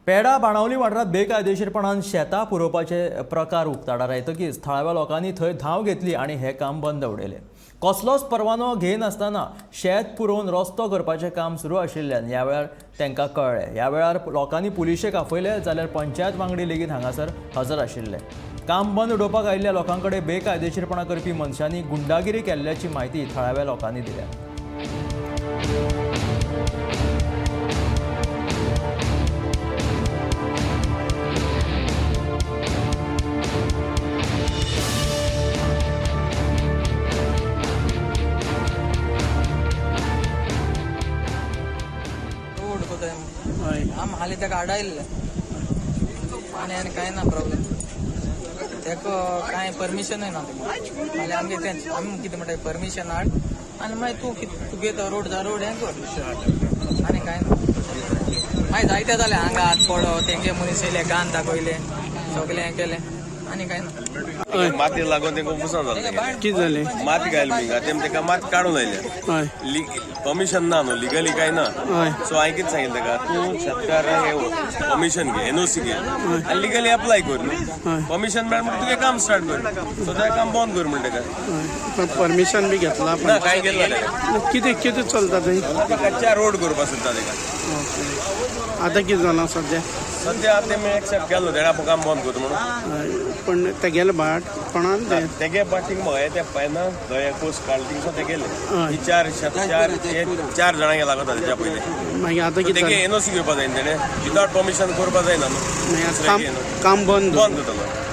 पेडा बाणावली वाठारांत बेकायदेशीरपणान शेतां पुरोवपाचे प्रकार उक्ताडार येतकीच थळाव्या लोकांनी थंय धांव घेतली आनी हें काम बंद उडयलें. कसलोच परवानो घेयनासतना शेत पुरोवन रस्तो करपाचें काम सुरू आशिल्ल्यान ह्या वेळार तांकां कळ्ळें. ह्या वेळार लोकांनी पुलिशेक आपयले जाल्यार पंचायत वांगडी लेगीत हांगासर हजर आशिल्ले. काम बंद उडोवपाक आयिल्ल्या लोकां कडेन बेकायदेशीरपणां करपी मनशांनी गुंडागिरी केल्ल्याची म्हायती थळाव्या लोकांनी दिल्या. रोड कोताय आम हाली ताका आडायल्ले आनी आनी कांय ना प्रॉब्लेम. तेका कांय परमिशनूय ना तेका. हाली आमगे तेंच आमी कितें म्हणटा परमिशन हाड आनी मागीर तूं कितें तुगे तो रोड जा रोड हें कर आनी कांय ना. मागीर जायते जाले हांगा हात पडो तेंगे मनीस येयले गान दाखयले सगळें हें केलें आनी कांय ना. माती लागून तेंका उपसान जालें. कितें जालें? माती घायली हिंगा तेम तेका माती काडून आयल्या. हय परमिशन ना न्हू, लिगली काय ना. हय सो हांवें कितें सांगिल्लें तेका, तूं शेतकारांक हे परमिशन घे, एनओसी घे आनी लिगली अप्लाय कर न्हू. हय. परमिशन मेळ्ळें म्हणटकीर तुगें काम स्टार्ट कर. सो तें काम बंद कर म्हणटा तेका. हय. पण परमिशन बी घेतला? ना, कांय केलें ना तेका. कितें कितें चलता थंय? कच्चा रोड करपा सोदता तेका. ओके, आतां कितें जालां सद्या? सद्या तेमी एक्सेप्ट केलो तेणें आपूण काम बंद करता म्हणून. हय. पण तेगेलें भाट कोणान तें? तेगे पाटींग म्हाका ते पायना दर्या कोस काडली थिंगसो तेगेले हय. ही चार चार हे चार जाणांक लागता तेच्या पयलीं. मागीर आतां कितें तेगे जालें? एनओसी घेवपा जाय तेणे, विदाउट परमिशन करपा जायना न्हू. मागीर आतां काम काम बंद? बंद जातलो.